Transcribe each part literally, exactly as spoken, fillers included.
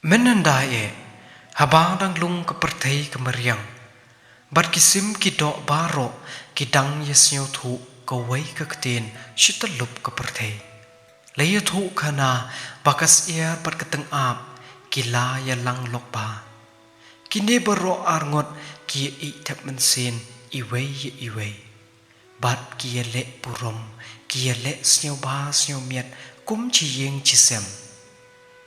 Mynhyndai eh, haba dang lung ka pyrthei ka mariang, bad ki sim ki doh baroh ki dang ïa sngewthuh kawei ka ktien shitalup ka pyrthei. La ïathuh khana ba ka syiar bad ka tyngab ki la ïalang lok bha. Kine baroh arngut ki ïa ïeit thep mynsiem iwei ïa iwei. Bad ki ïa leh burom, ki ïa leh sngewbha sngewmiat kum shi ïing shi sem.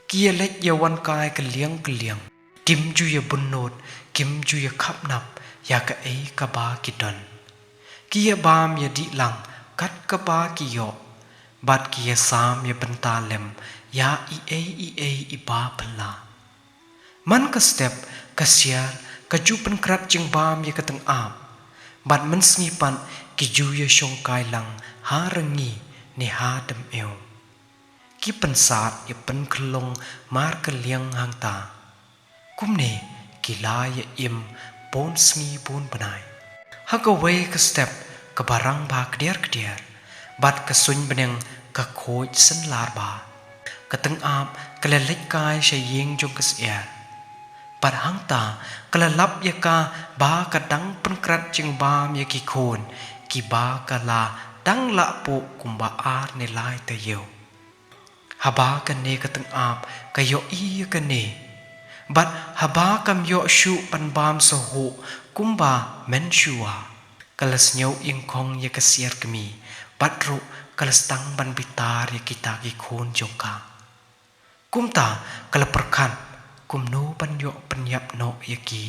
Ki ïa leh ïa wan kai ka liang ka liang. Kim ju ïa bunnud, kim ju ïa khapnap ïa kaei kaba ki don. Ki ïa bam ïa dih lang kat kaba ki ïoh. Bad ki ïa sam ïa bynta lem ïa i ei i ei iba phylla. Man ka step, ka syiar ka ju pynkrat jingbam ïa ka tyngab. Bad mynsngi pat ki ju ïa shongkai lang ha rngi ne ha dymmew. Ki pynsad ïa pynkhyllung mar ka liang hangta. Kumne ki la ïa im bun sngi bun bnai. Ha kawei ka step kaba rang bha kdiar kdiar, bad ka suiñ bneng ka khuid synlar bha. Ka tyngab ka la leit kai sha ïing jong ka syiar. Bad hangta ka la lap ïa ka ba ka dang pynkrat jingbam ïa ki khun kiba ka la dang lah puh kumba ar ne lai taïew. Haba kane ka tyngab ka ïohi ïa kane, bad haba kam ïoh shuh ban bam shuh kumba mynshuwa, ka la sngew ïngkhong ïa ka syiar kmie, bad ruh ka la sdang ban bitar ïa kita ki khun jong ka. Kumta ka la pyrkhat kumno ban ïoh pynïap noh ïa ki,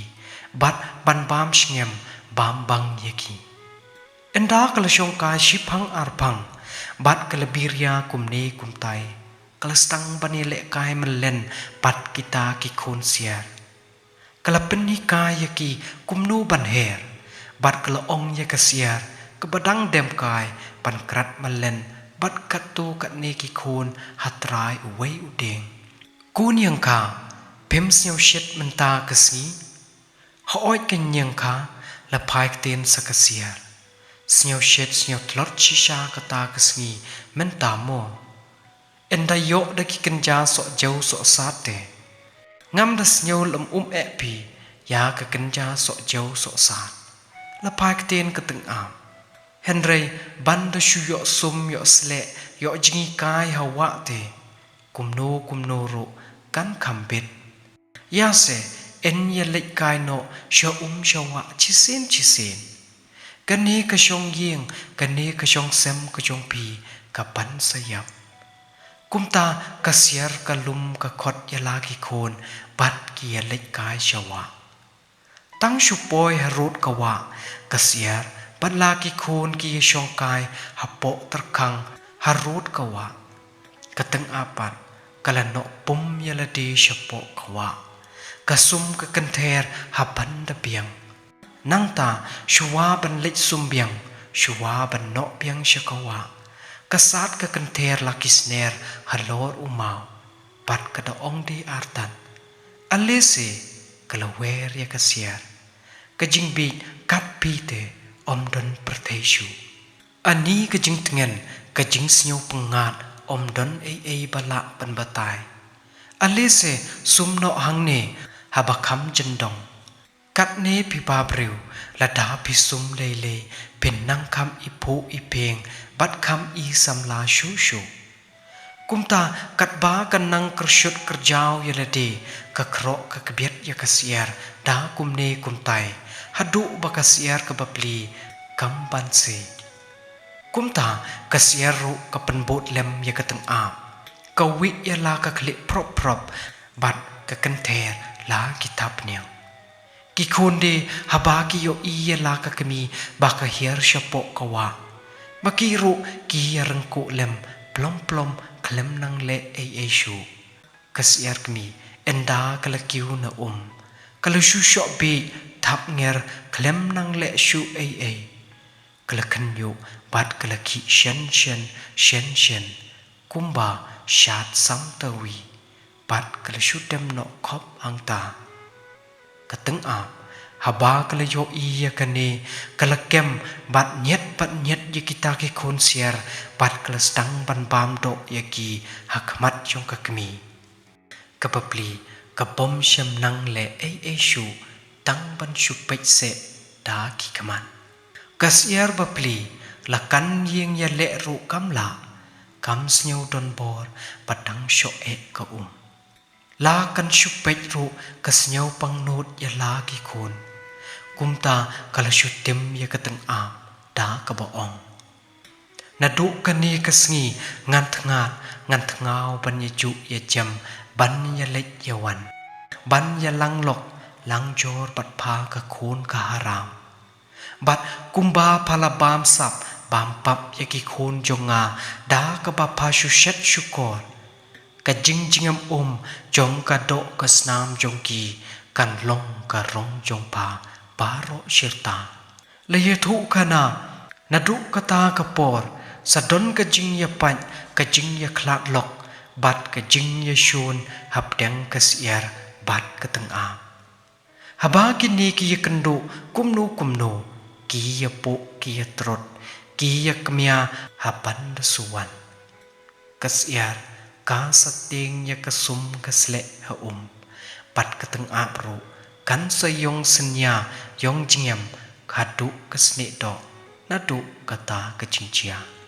bad ban bam sngem bam bang ïa ki. Ynda ka la shongkai shiphang arphang, bad ka la biria kumne kumtai, ka la sdang ban ïalehkai myllen bad kita ki khun syiar. Ka la pynhikai ïa ki kumno ban her, bad ka la ong ïa ka syiar kaba dang dem kai ban krat myllen bad katto katne ki khun ha trai uwei u dieng. Ko niangkha, phim sngewshet mynta ka sngi? Hooid ko niangkha, la phai ktien sa ka syiar. Sngewshet sngewtlot shisha kata ka sngi mynta mo. Ynda ïoh da ki kynja sohjew sohsat te, ngam da sngew lem um eh phi ïa ka kynja sohjew sohsat, la phai ktien ka tyngab. Hynrei ban da shu ïoh sum ïoh sleh ïoh jngi kai ha wah te, kumno kumno ruh kan kham bit. Ïa se, yn ïa leit kai noh sha um sha wah shisien shisien. Kane ka shong ïing, kane ka shong sem ka jong phi ka pan sa ïap. Kumta ka syiar ka lum ka khot ïa la ki khun bad ki ïa leit kai sha wah. Tang shu poi harud ka wah, ka syiar bad la ki khun ki ïa shongkai hapoh tyrkhang harud ka wah. Ka tyngab pat ka la noh pum ïa lade shapoh ka wah. Ka sum ka kynther ha ban da biang. Nangta shuwa ban leit sum biang, shuwa ban noh biang sha ka wah, ka sad ka kynther la ki sner halor u maw. Bad ka da ong de artat. Alese, ka la wer ïa ka syiar. Ka jingbieit kat phi te ym don pyrthei shuh. Ani ka jingtngen, ka jingsngewpyngngad ym don ei ei ba lah ban batai. Alese sum noh hangne haba kham jyndong. Katne phi ba briew, lada phi sum lei lei, phin nang kham iphuh iphieng bad kham i samla shuh shuh. Kumta katba ka nang kyrshut kyrjaw ïa lade, ka khroh ka kbiet ïa ka syiar da kumne kumtai, haduh ba ka syiar ka bapli kam ban siej. Kumta ka syiar ruh ka pynbud lem ïa ka tyngab, ka wih ïa la ka khlieh phrop phrop bad ka kynther la ki thapniang. Ki khun de haba ki ïohi ïa la ka kmie ba ka hiar shapoh ka wah, ba ki ruh ki ïa ryngkuh lem plom plom khlem nang leh ei ei shuh. Ka syiar kmie ynda ka la kiew na um, ka la shu shoh bieit thap nger khlem nang leh shuh ei ei. Ka la khynñiuh bad ka la khih shen shen shen shen kumba shad sam tawi, bad ka la shu dem noh khop hangta. Ka tyngab haba ka la ïohi ïa kane, ka la kem bad ñiat bad ñiat ïa kita ki khun syiar, bad ka la sdang ban bam doh ïa ki ha khmat jong ka kmie. Ka bapli Ka bym shym nang leh ei ei shuh, tang ban shu peit seh da ki khmat. Ka syiar bapli, la kan ïeng ïaleh ruh kam lah, kam sngew don bor, bad dang shoh eh ka um. La kan shu peit ruh ka sngew pangnud ïa la ki khun. Kumta ka la shu tim ïa ka tyngab da kaba ong. Naduh kane ka sngi ngan thngat, ngan thngaw ban ïa juh ïa jem, ban ïa leit ïa wan, ban ïa lang lok lang jor bad pha ka khun ka haram. Bad kumba pha la bam sap bam pap ïa ki khun jong nga da kaba pha shu shet shu kor, ka jingjngem um jong ka doh ka snam jong ki kan long ka rong jong pha baroh shirta. La ïathuh khana, naduh kata ka por sa don ka jingïapait, ka jingïakhlad lok bad ka jingïashun hapdeng ka syiar bad ka tyngab. Haba kine ki ïakynduh kumno kumno, ki ïapuh ki ïatrud, ki ïakmia ha ban da shu wan. Ka syiar ka sa tieng ïa ka sum ka sleh ha um, bad ka tyngab ruh kan sa ïong synñia ïong jngem haduh ka snieh doh naduh kata ka jingjia.